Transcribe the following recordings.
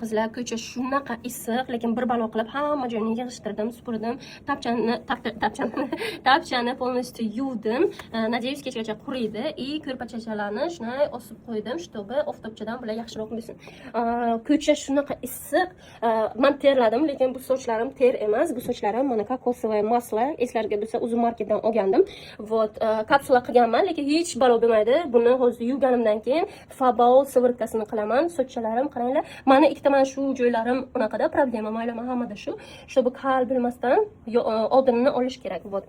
Qizlar, ko'cha shunaqa issiq, lekin bir balo qilib hamma joyini yig'ishtirdim, supurdim, tapchani tapchani полностью yuvdim. Надеюсь, kechgacha quriydi. И ko'rpachachalarni shunday osib qo'ydim, чтобы oftobchadan bular yaxshiroq bo'lsin. Ko'cha shunaqa issiq, man terladim, lekin bu sochlarim ter emas, bu sochlarim mana кокосовое масло, eslarga bo'lsa, Uzum Marketdan olgandim. Вот, kapsula qilganman, lekin hech balo bo'lmaydi. Buni hozir yuvganimdan keyin Fabaol сыворотка sini qilaman. Sochchalarim, qaranglar, mani ikkita mana shu joylarim unaqada problema, mayli, hammada shu, чтобы kal bilmasdan oldinini olish kerak. Вот.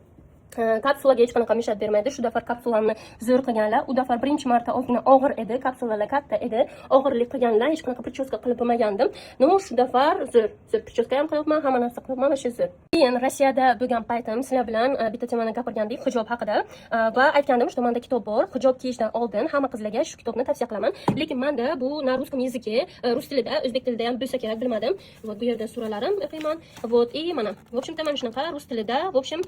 Kapsulaga hech qanaqa мешать bermaydi. Shu safar kapsulani zo'r qilganlar. U safar birinchi marta ozgina og'ir edi, kapsulalar katta edi, og'irlik qilganlar, hech qanaqa прическа qilib bo'lmagandim. Но shu safar zo'r, zo'r прическа ham qilyapman, hamma narsa qilyapman, вообще zo'r. Keyin Rossiyada bo'lgan paytim sizlar bilan bitta temani gapirgandik, hijob haqida, va aytgandim, что manda kitob bor, hijob kiyishdan oldin hamma qizlarga shu kitobni tavsiya qilaman. Lekin manda bu на русском языке, rus tilida, o'zbek tilida ham bo'lsa kerak, bilmadim. Вот, bu yerda suralarim o'qiyman. Вот, и mana, в общем-то, mana shunaqa rus tilida. В общем,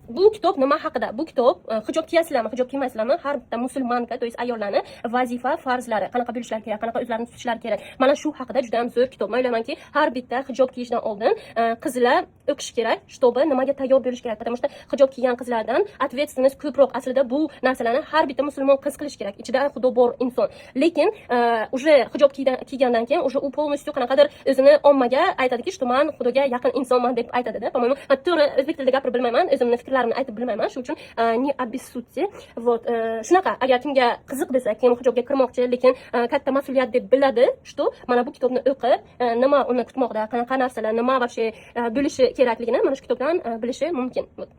bu kitob nima haqida? Bu kitob hijob kiyasizlarmi, hijob kiymaysizlarmi, har bitta мусульманка, то есть ayollarni vazifa farzlari qanaqa bo'lishlari kerak, qanaqa o'zlarini tutishlari kerak, mana shu haqida juda ham zo'r kitob. Man o'ylaymanki, har bitta hijob kiyishdan oldin qizlar o'qishi kerak, чтобы nimaga tayyor bo'lish kerak, потому что hijob kiygan qizlardan ответственность ko'proq. Aslida bu narsalarni har bitta musulmon qiz qilishi kerak, ichida Xudo bor inson, lekin уже hijob kiygandan keyin уже u полностью qanaqadir o'zini ommaga aytadiki, что man Xudoga yaqin insonman deb aytadida, по-моему. To'g'ri o'zbek tilida gapirib bilmayman, o'zimni fikrlarimni aytib bilmayman, shuning uchun не обессудьте. Вот, shunaqa, agar kimga qiziq desa, kim hijobga kirmoqchi, lekin katta mas'uliyat deb biladi, что mana bu kitobni o'qib, nima uni kutmoqda, qanaqa narsalar, nima вообще bo'lishi kerakligini mana shu kitobdan bilishi mumkin. Вот.